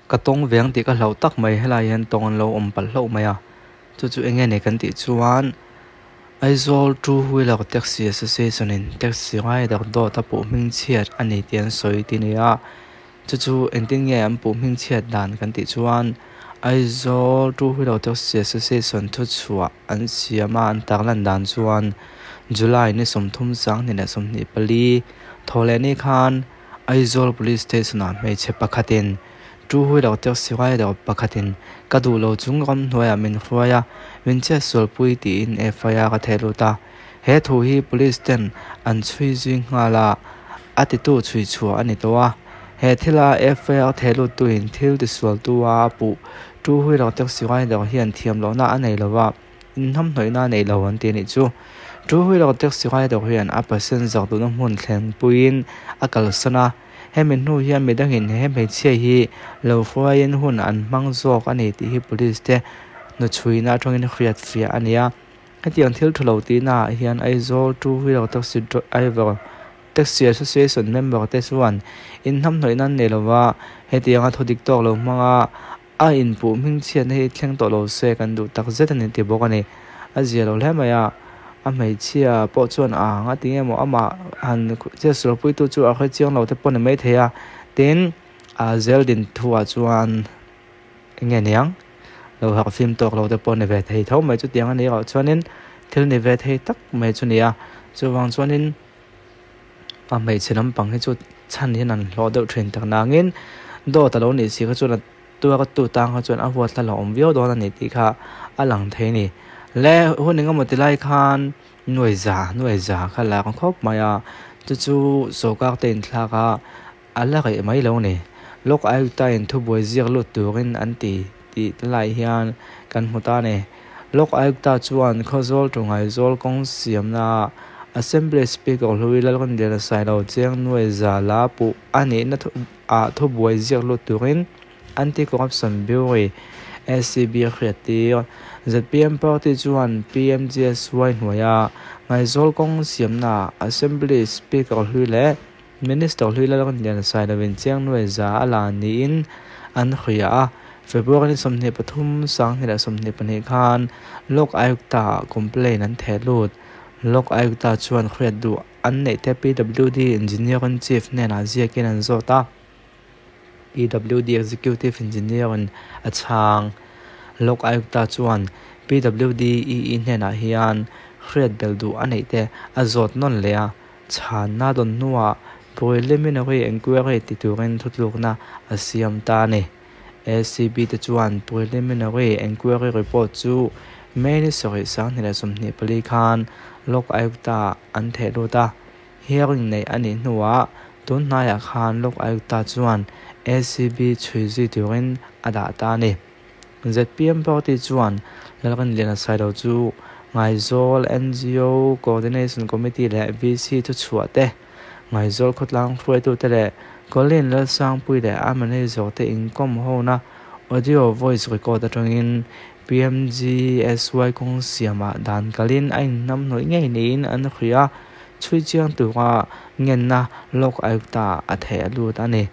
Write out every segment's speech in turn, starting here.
Ka tawng veng tih ka hlauh tak mai helai hian tawng an lo awm palh hlauh mai a chu chu eng nge ni kan tih chuan Aizawl two wheeler taxi association in taxi rider dawt a puh hming chhiat a ni tih an sawi tih a ni a chu chu engtin nge an puh hming chhiat dan kan tih chuan Aizawl two wheeler taxi association thuchhuah an siam a an tarlan dan chuan July ni 30 2024 thawhlehni khan Aizawl police station ah hmeichhe pakhatin two wheeler taxi rider pakhatin ka duh lo chung ramhnuaiah min hruai a min chhiat sualpui tiin FIR a theh lut a he thu hi police ten an chhui zui nghal a a titu chhui chhuah a ni tawh a he thila FIR theh lut tuin thil tisualtu a a puh two wheeler taxi rider hian thiam lohna a nei lo va inhnamhnawihna a nei lo an ti a nih chu. Two wheeler taxi rider hian a passenger duhna hmun thlenpuiin a kalsan a hemi hnu hian midangin he hmeichhia hi lo hruaiin hun an hmang zawk a ni tih hi police te hnuchhuina atangin hriat fiah a ni a hetiang thil thu lo tihna ah hian Aizawl two wheeler taxi driver taxi association member te chuan inhnamhnawihna an nei lova hetianga thu dik tawk lo hmanga a inpuh hming chhiatna hi thleng tawh lo se kan duh tak zet a ni ti bawk a ni a zia lo hle mai a a hmeichhia pawh chuan a ang a ti nge maw amah han chhiat sualpui tu chu a hre chiang lo te pawh ni maithei a tin a zel din thuah chuan eng nge niang lo harh fim tawk lo te pawh ni ve thei tho mai chutiang a ni erawh chuanin thil ni ve thei tak mai chu ni a chuvang chuanin a hmeichhe lampang hi chu chhan hian an hlawh deuh thin tak nangin dawt a lo nih si kha chuan a tuar tu tang kha chuan a huat hla lo awm viau dawn a ni tih kha a lang thei a ni le hun engemaw ti lai khan nuai za nuai za kha la ang khawp mai a chu chu sawrkar te inthlak a a la reh mai lo a ni lawk Ayuta in thubuai ziak lut turin an ti tih te lai hian kan hmu ta a ni. Lok Ayukta chuan Khawzawl to Ngaizawl kawng siamna Assembly Speaker Hlui Lalrinliana Sailo Chiang Nuai Zala puh a nihna ah thubuai ziak lut turin Anti-Corruption Bureau, ACB, a hriattir. Zpm party chuan PMGSY hnuaia Ngaizawl kawng siamna Assembly Speaker Hlui leh Minister Hlui Lalrinliana Sailoin Chiang Nuai Za a la niin an hria a, February 23, 2022 khan Lok Ayukta ah complaint an theh lut. Lok Ayukta chuan hriat duh an neih te PWD Engineer-in Chief hnenah ziakin an zawt a, PWD Executive Engineer-in a chhang. Lok Ayukta chuan PWD EE hnenah hian hriat belh duh a neih te a zawt nawn leh a, Chhanna dawn hnuah preliminary enquiry ti turin thutlukna a siam ta a ni. ACB te chuan preliminary enquiry report chu May ni 7, 2024 khan Lok Ayukta an theh lut a, hearing neih a nih hnuah tun hnaiah khan Lok Ayukta chuan ACB chhui zui turin a dah ta a ni. Zpm party chuan Lalrinliana Sailo chu Ngaizawl NGO Coordination Committee leh VC thuchhuah te, Ngaizawl khawtlang hruaitute leh Colleen Lalsangpui leh a manager te inkawm hona audio voice record atangin PMGSY kawng siamah dan kalin a inhnamhnawih ngei niin an hria a, chhui chiang tura ngenna Lok Ayukta a theh a lut a ni.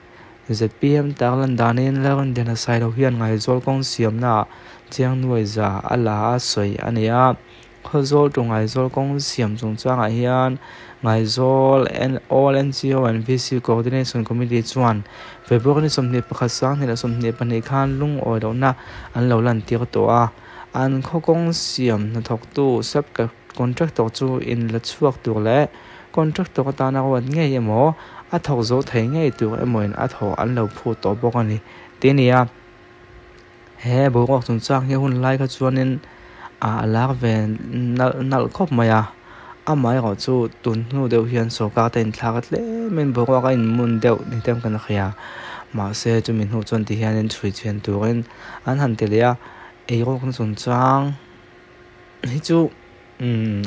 Zpm tarlan danin Lalrinliana Sailo hian Ngaizawl kawng siamnaah Chiang Nuai Za a la a sawi a ni a. Khawzawl to Ngaizawl kawng siam chungchangah hian Ngaizawl All NGO and VC Coordination Committee chuan February ni 21 2022 khan lungawi lohna an lo lantir tawh a. An khaw kawng siam hnathawktu sub contractor chu in la chhuak tur leh contractor atana ruat ngei emaw a thawk zo thei ngei tur emawin a thawh an lo phut tawh bawk a ni ti a ni a. He boruak chungchang hi hun lai kha chuanin a lar ve nalh nalh khawp mai a, amaherawh chu tun hnu deuh hian sawrkar te inthlak a tlemin boruak a inmun deuh ni te kan hria mahse chumi hnu chuan ti hianin chhui chhian turin an han ti leh a, eirawkna chungchang hi chu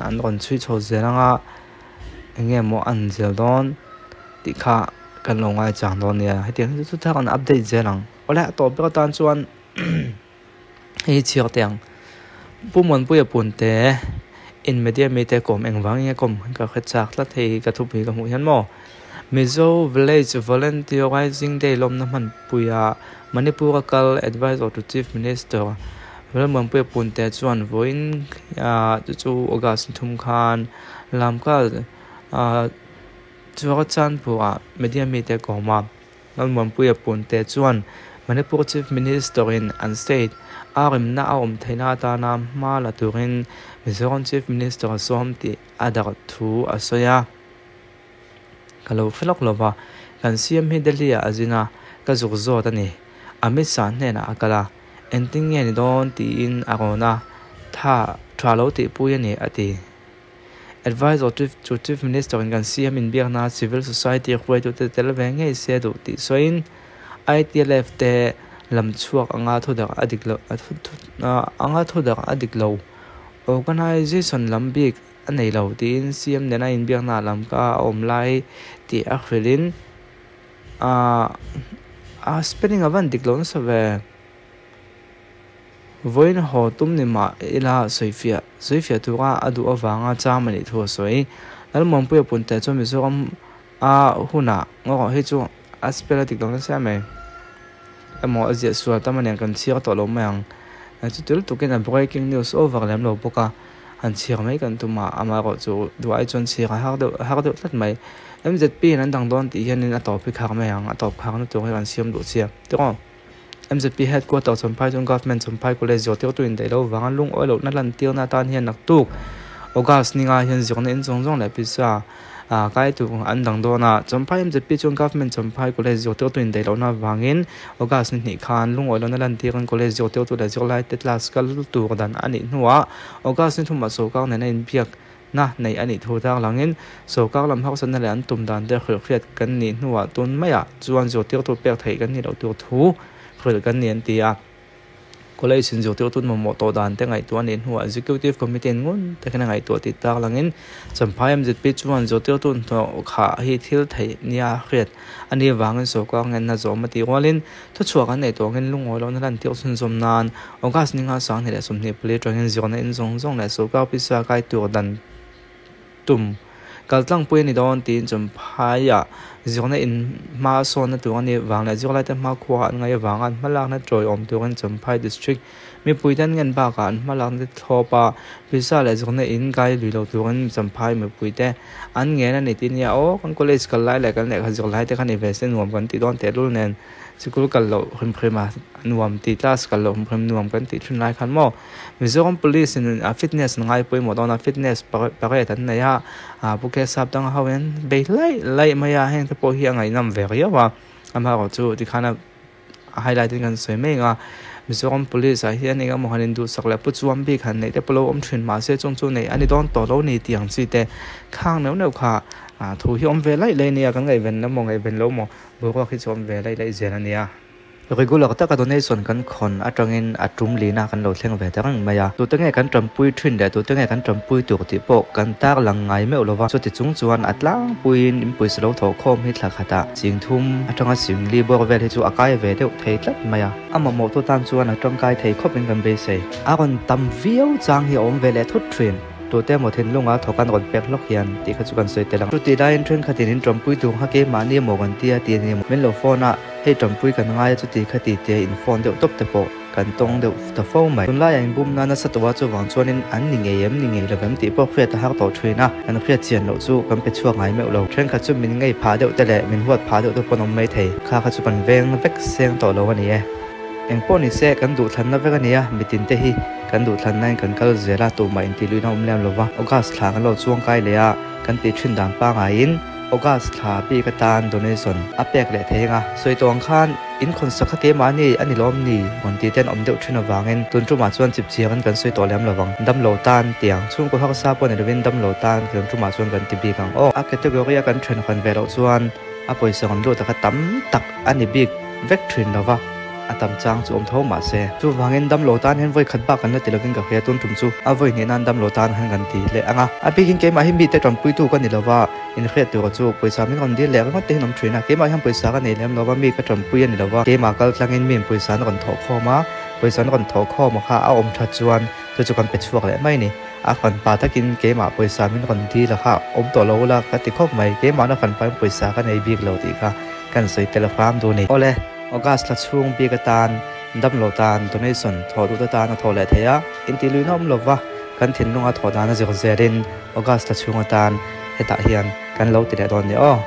an rawn chhui chho zel anga eng nge maw an zel dawn tih kha kan lo ngaichang dawn nia hetiang hi chu thar an update zel ang awle a tawp ber atan chuan hei hi chhiar teh ang Pu Muanpuia Punte in media mite kawm engvang nge kawm ka hre chak tlat hei hi ka thupui ka hmuh hian maw. Mizo Village Volunteer Rising Day lawmna hmanpuia Manipur-a kal Advisor to Chief Minister Lalmuanpuia Punte chuan vawiin chu chu August ni thum khan Lamka Churachandpur-ah media mite a kawm a. Lalmuanpuia Punte chuan Manipur Chief Minister-in an state a remna a awm theihna atana hma la turin Mizoram Chief Minister a sawm tih a darh thu a sawi a. Ka lo hre lawk lova, kan CM hi Delhi ah a zin a, ka zuk zawt a ni. Amit Shah hnenah a kal a, engtin nge ni dawn tiin a rawn a, tha tha lo tihpui a ni a ti. Advisor to Chief Minister in kan CM inbiakna Civil Society hruaitute tel ve ngei se duh tih sawiin ITLF te lam chhuak anga thudarh a dik lo anga thudarh a dik lo Organisation lam bik a nei lo tiin CM nena inbiakna ah lam ka a awm lai tih a hrilhin ahh a spelling a van dik lo nasa ve. Vawiin haw tum ni mah ila sawifiah sawifiah tura a duh avanga cham a nih thu a sawi. Lalmuanpuia Punte chuan Mizoram a hunah ngawh hi chu a spell a dik lo nasa em mai. Emaw a ziah sual tam aniang kan chhiar tawh lo mai ang. Chuti lutukin a breaking news over lem lo bawk a. Han chhiar mai kan tum a, amaherawh chu duh ai chuan chhiar a har deuh har deuh tlat mai. MZP in an dang dawn tih hianin a tawp hi khar mai ang, a tawp kharna tur hi kan siam duh chiah. Tiraw? MZP headquarter Champhai chuan Government Champhai College zirtirtu indaih loh vanga lungawi lohna lantirna atan hian naktuk August ninga hian zirna in zawng zawng leh pizza kai tur an dang dawn a. Champhai MZP chuan Government Champhai College zirtirtu indaih lohna avangin August ni hnih khan lungawi lohna lantirin College zirtirtu leh zirlaite class kal tur dan a nih hnuah August ni thumah sawrkar nena inbiakna neih a nih thu tarlangin sawrkar lam harsatna leh an tum dan te hrilhhriat kan nih hnuah tun maiah chuan zirtirtu pek theih kan nih loh tur thu hrilh kan ni an ti a. College in zirtirtu mamawh tawh dan te ngaihtuah a nih hnuah Executive Committee in ngun takin a ngaihtuah tih tarlangin Champhai MZP chuan zirtirtu hnawh khah hi thil theih nia hriat a nih avangin sawrkar ngenna zawm a tih rualin thuchhuak an neih tawngin lungawi lohna lantir chhunzawm nan August ninga 2024 atangin zirna in zawng zawng leh sawrkar pisa kai tur dan tum kal tlangpui a ni dawn tiin Champhaiah zirna in hma sawnna tur a nih vang leh zirlaite hmakhua an ngaih avanga an hmalakna tawiawm turin Champhai District mipuite an ngen bakah an hmalakna te thlawp a, pisa leh zirna in kai lui lo turin Champhai mipuite an ngen a ni tih nia aw kan college kal lai leh kan lehkha zirlai te kha ni ve se nuam kan tih dawn tehlul nen sikul kal loh hrim hrim a nuam tih class kal loh hrim hrim nuam kan tih thin lai khan maw. Mizoram Police in a fitness an ngai pawimawh dawn a fitness parade an nei a ah Pu Kesap dang ho hian bei laih laih mai a heng te pawh hi a ngaihnawm ve riau a amaherawh chu tikhan a highlight in kan sawi mai ang a Mizoram Police ah hian eng emaw han induhsak leh pu chuam bik han neih te pawh lo awm thin mahse chung chu neih a ni dawn tawh lo ni tih ang chi te khang neuh neuh kha ah thu hi awm ve laih laih a nia kan ngaihven emaw ngaihven lo maw boruak hi chu awm ve laih laih zel a nia. Regular taka donation kan khawn atangin a tum lina kan lo thleng ve ta reng mai a. Tute nge kan tanpui thin leh tute nge kan tanpui tur tih pawh kan tar lang ngai meuh lova. Chuti chung chuan a tlangpuiin in pawisa lo thawh khawm hi thla khatah ching thum atanga ching li bawr vel hi chu a kai ve deuh thei tlat mai a. A mamawh tu tan chuan a tangkai thei khawpin kan beisei. A rawn tam viau chang hi a awm ve leh thut thin. Tute emaw thinlunga thawk an rawn pek hlawk hian tih kha chu kan sawi tel ang. Chuti laiin thenkhatin in tanpui tur kha keimahni emaw kan tia ti a ni. Min lo phone a. Hei tanpui kan ngai a chuti kha ti te in phone deuh tawp te pawh kan tawng deuh ta fo mai. Tunlaiah in bum nana sa tawh a chuvang chuanin an ni ngei em ni ngei lovem tih pawh hriat a har tawh thin a, kan hriat chian loh chu kan pe chhuak ngai meuh lo. Thenkhat chu min ngei phah deuh te leh min huat phah deuh te pawh an awm mai thei. Kha kha chu kan veng vek seng tawh lo a ni e. Eng pawh ni se kan duhthlanna vek a nia, mitin te hi kan duhthlanna in kan kal zel a, tumah intihluihna awm lem lova. August thla kan lo chuang kai leh a, kan tih thin dan pangaiin, August thla bik atan donation a pek leh thei anga sawi tawh ang khan in khawnsak kha keimahni a ni lawm ni rawn tih te an awm deuh thin avangin tun tumah chuan chip chiangin kan sawi tawh lem lovang. Damlo tan tiang chhungkaw harsa pawh ni lovin damlo tan tun tumah chuan kan ti bik ang aw. A category a kan then hawn ve loh chuan a pawisa rawn lut a kha tam tak a ni bik vek thin lova. A tam chang chu awm tho mah se. Chuvangin damlo tan hian vawi khat bak kan la ti lovin ka hria tun tum chu a vawi hnih nan damlo tan han kan ti leh ang a. A bikin keimah hi mite tanpuitu ka ni lova, inhriat tura chu pawisa min rawn dil leh ringawt te hian awm thin a. Keimah hian pawisa ka nei lem lova, mi ka tanpui a ni lova, keimah kal tlangin miin pawisa an rawn thawh khawm a, pawisa an rawn thawh khawm a kha a awm that chuan. Chu chu kan pe chhuak leh mai a ni. A fanpa takin keimah pawisa min rawn dil a kha awm tawh lo ula ka ti khawp mai. Keimahna fanpain pawisa ka nei bik lo tih kha kan sawi tel a hram duh a ni. Awle, August thla chhung bik atan damlo tan donation thawh duhte tan a thawh leh thei a, intihluihna awm lova kan thinlunga thawh dan a zir zelin August thla chhung atan hetah hian kan lo ti leh dawn nia aw.